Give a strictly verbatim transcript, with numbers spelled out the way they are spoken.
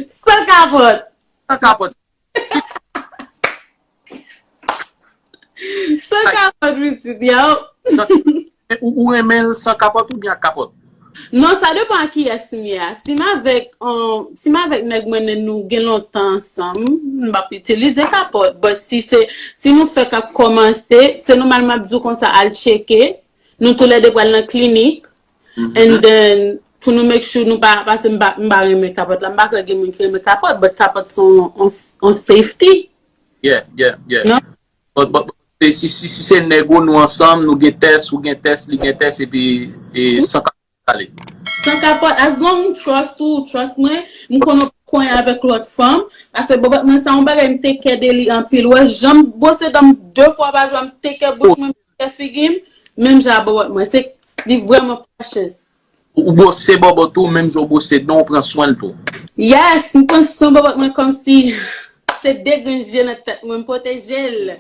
San kapòt. San kapòt. San kapòt, pitit, yo. Ou, ou renmen l san kapòt oubyen ak kapòt? Non, sa depan a kiyès m ye a. Si m avèk, um, si m avèk nèg mwen, nou gen lontan ansanm, m p ap itilize kapòt. But si se, si nou fèk ap kòmanse, se nòmal m ap di w konsa al tcheke. Nou toulède pral nan klinik. And then, pou nou make sure nou pa, paske m pa, m pa renmen kapòt la. M pa kwè gen moun ki renmen kapòt, but kapòt se yon, yon, yon safety. Yeah, yeah, yeah. Non? But, but, but, se- si, si, si se nèg ou nou ansanm, nou gen tès, ou gen tès, li gen tès, epi e, san kapòt ale. San kapòt, as long m trust ou, trust mwen, m konnen w pa konyen avèk lòt fanm. Paske bòbòt mwen sa yon bagay m te kè de li anpil. Wè, jan m bwose dan m de fwa pa jou, m te kè bouch mwen, m te kè figi m, menm jan a bòbòt mwen. Se, li vrèman precious. Ou, ou bwose bòbòt ou, menm jan w bwose dan w, ou pran swen l tou. Yes, m pran swen bòbòt mwen kòmsi se de grenn je nan tèt mwen, m pwoteje l.